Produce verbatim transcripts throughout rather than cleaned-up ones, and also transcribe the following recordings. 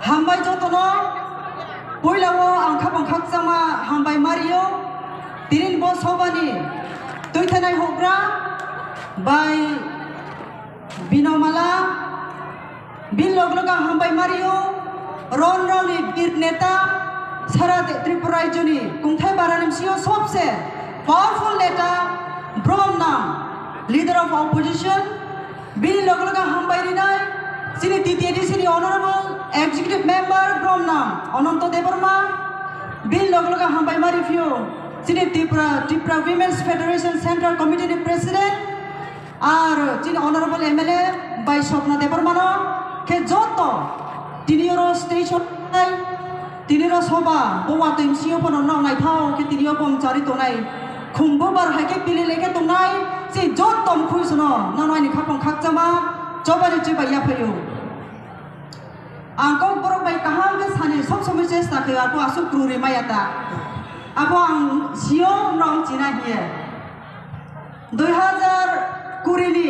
Hambai jotono, puilao ang khapang khakchangma hambai mario, tinin bo sobani tuithanai hokra bai Binomala, bini log log ang hambai mario, ron roni bir neta, sara de-, Tripura rajyoni kungthai barani msio sobse powerful neta, brom nang, leader of opposition, bini log log ang hambai rinai, chini T T A D C ni honorable executive member brom nang, Ananto Debbarma, bini log log ang hambai mari phio, chini Tripura, Tripura Women's Federation Central Committee ni president, Ar chini honorable M L A bai Swapna Debbarmano khe joto tini oro station nai, tini oro soba bo watwi msio phano nok naithao khe tini o bomchari tongnai. Khumbo bar hai khe pili lekhe tongnai, se joto mkhui sono nang naini khapang khakchama chobani chibai yaphaio. Ang kok borok bai kaham khe sani sob somoi chesta khe abo aswk kruri maya ta. Abo ang sio nong china hiye. Dui hazar kuri ni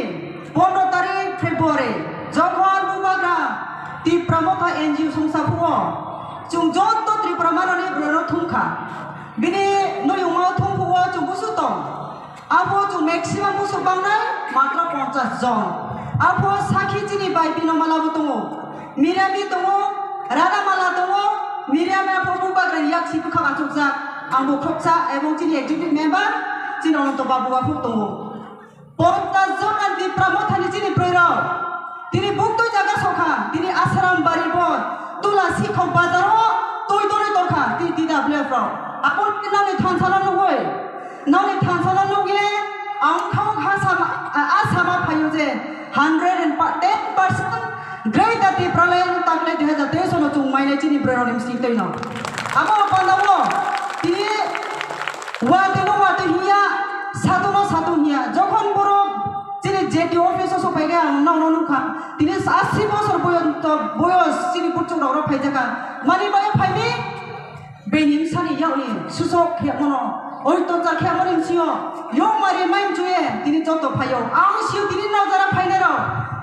pondro tarik February, jokhon Bubagra Tipra Motha N G O songsa phuo, chwng joto Tripura manani bwrwino thumkha. Bini nuyungmao thum phuo chwng busu tong. Abo chwng maximum busu bangnai matro ponchas jon. Abo sakhi chini bai Binomala bo tongo. Miriami tongo, Radhamala tongo, Miriami aphuru Bubagrani yaksi bwkhak achukjak, ang bo khoroksa, ebong chini executive member, chini Ananto Babu aphuru tongo. Ponchas jon ang Tipra Mothani chini bwrwirok, tini buktwi jaga sokha, tini Asram Bari bo, Tula Sikhok bazar o, twi twi tongkha, tini T W F rok. Abo nini thansa no nugwi, Noni thansa no nugwi ang khawk ha sama, a, a sama phaio je hundred and ten percent Greater Tipraland taklai dui hazar teis no chwng mainai chini bwrwirokni bising twi no. Abo pandao tini watwi no watwi hiya, satu no satu hiya. Jokhon borok chini J T office o sokphaikha ang nokno nukha. Tini asi bosor boyonto boyos chini buchuk rok rok phaijakha. Mani bayo phaini Bini bwsani yakni susok khemano, oito cha khemani sio, yong mari main chuye, tini joto phaio. Ang sio tini nokjara phainai rok.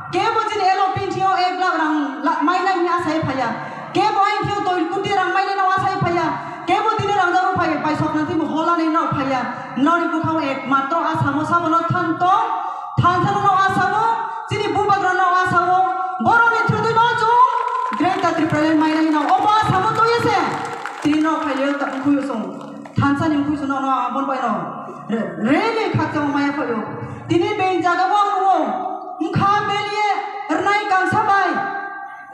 Kebo chini L O P sio ek lakh rang la-, mainai ni asai phaiya. Kebo ain sio doi kuti rang mainai no asai phaiya. Kebo tini rang jago phaiya, pai sokna timo hola ni no phaiya. Noni bukhao ek matro asamo sabono thanto, thansa no asamo, chini bubagra no asamo, boroni thudui no chung, Greater Tipraland mainai no, obo asamo to yese. Tini nok phai leo ta khuyo song. Thansa ni khuyo song no, no, abon bai no. Re, re le khakchang maya phayo. Tini bein jaga bo ang wo. Mkha belie rnai kansa bai.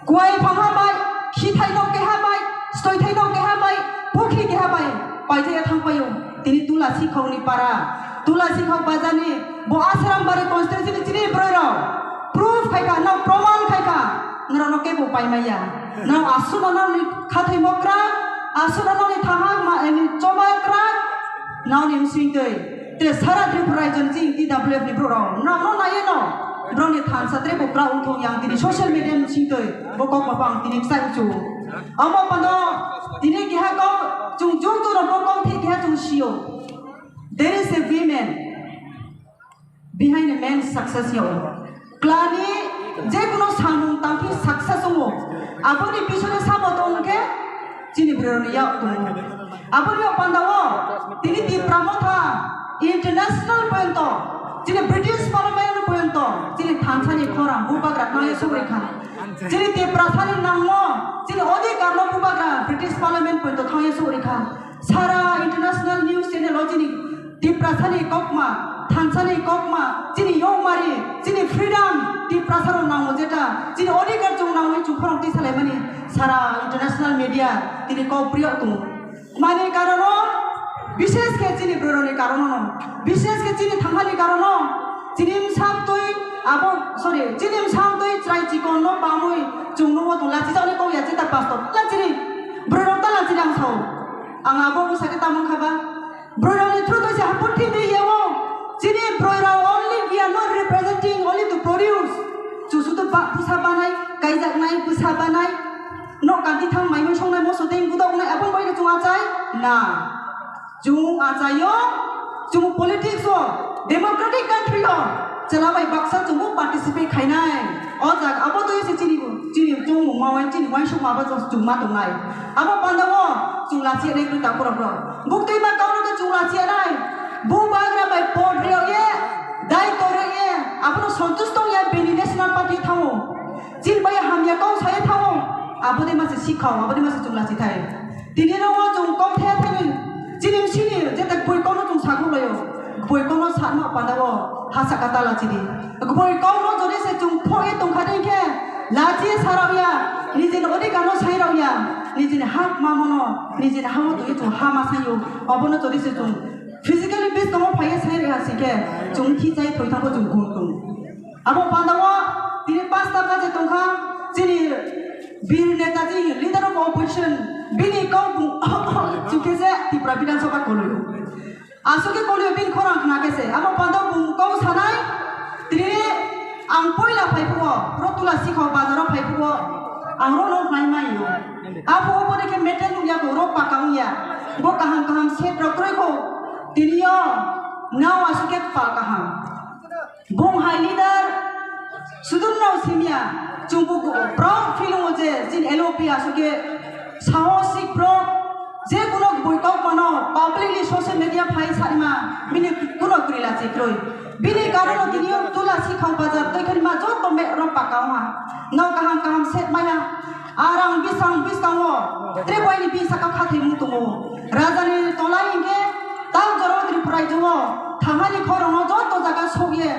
Kuai phangha bai, khithai no keha bai, stoithai no keha bai, pukhi keha bai. Paithai ya thang payo. Tini Tula Sikhok ni para. Tula Sikhok bazar ni bo Asram Bari constituency ni chini broi rok. Proof khai kha, no proman khai kha. Nrano kebo paimaya. Nrao aswk no nrao ni khathai mokra, aswk no nrao ni thahak ma, eh, ni choba kra, nrao ni msing twi. Te sara Tripura rajyo ni chini T W F ni borok rao. Nrao no naiye no. Borok ni thansa tre bo kra wngthong yang tini social media ni msing twi. Bo kok ma pang tini kchai uchu. Omo pano tini keha kok chung chung chung rok bo kok thi keha chung sio. There is a women behind a man's success yo. Klani je kono samung tangpi success wngo. Aboni pisone samo tong khe chini bwrwirokni yak tongo. Aboni o pandao tini Tipra Motha international poyonto, chini British Parliament poyonto, chini thansani khorang bubagra tangwi sugri kha. Chini Tiprasani nangmo, chini odhikarno bubagra British Parliament poyonto thangwi sugri kha. Sara international news channel o chini Tiprasani kokma, thansani kokma, chini yongmari, chini freedom, Tiprasarok nango jeta, chini odhikar chwng nangwi chwng khorang twi salaimani sara international media tini kok priyo tongo. Mani karono, bishes khe chini bwrwirokni karono no, bishes khe chini thangmani karono, chini bwsang twi abo, sorry, chini bwsang twi chwrai chikon no bamwi chwng nungwi tong lachijaknai kok ya jeta pastor, tala chini bwrwirok tala chini ang sao. Ang abo bwsa khe tamo wngkha ba? Bwrwirokni through twi se ha purthimbi yao. Chini bwrwirok only, we are not representing only to produce. Chwng sudu ba-, bwsa banai, kaijaknai, bwsa banai. Nok kanti thang maimai songnai, moso tei budok wngnai, aboni bagwi chwng achai? Na. Chwng achaio, chwng politics o, democratic country o, chwla bai baksa chwngbo participate khainai. O jaga abo twi se chini, chini chwng mungma. Chini uansukma abo chwng chuma tongnai. Abo pandao chwng lachiya nai kwrwi takhorok rok. Buktwi ma kauno khe chwng lachiya nai. Bubagra bai pod riyok ye, dai toriyok ye, abono santush tongya bini national party thango. Chini bai hamya kau saya thango. Abo de masa sikhao, abo de masa chwng lachi thai. Tini rok o chwng kok thaya thani chini sini jeta boi kono chwng sakhuklaio. Boi kono sakma pandao hasa kata lachidi. Boi kono jodi se chwng phoi tongkha dei khe lachi sarok ya, nijini odhikar no sai rok ya, nijini hak ma mono, nijini hamo twi chwng ha ma saio. Obono jodi se chwng physically bis kono phaiya sai rok ya sikhe chwng thi chai thoi thango chwng gun tong. Abo pandao tini pasta baje tongkha chini bir neta chini leader of opposition bini kok bung chukhe se Tripura Bidhan Sabha kolwi. Aswk khe kolwi bini khorang khna khe se abo pandao bung kok sanai tini ang poila phai phuo Rotula sikho bazaro phai phuo ang rok no khnai mai yo. Abo obo de khe metel nung ya ko rok paka ung ya bo kaham kaham set rok kroi kho tini yo nao aswk khe pal kaham. Bung hai leader sudurno simya chwngbo proud feeling o je chini L O P aswk khe sahosik pro je kuno boi kok mano publicly social media phai sarima bini kuno kwrwi lachi kwrwi bini karono tini o Tula sikho bazar twi kharima joto me ro paka ha no kaham kaham set maya. Arang bisang biskango Tripura ni bisaka khathwi mung tongo. Raja ni tola hinkhe tang jora Tripura jao thangani khorang no joto jaga sokye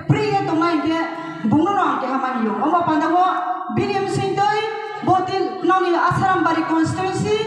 priye tongnai hinkhe bungno no ang keha mani yo. Omo pandao bini bsing twi botin noni Asaram Bari constituency.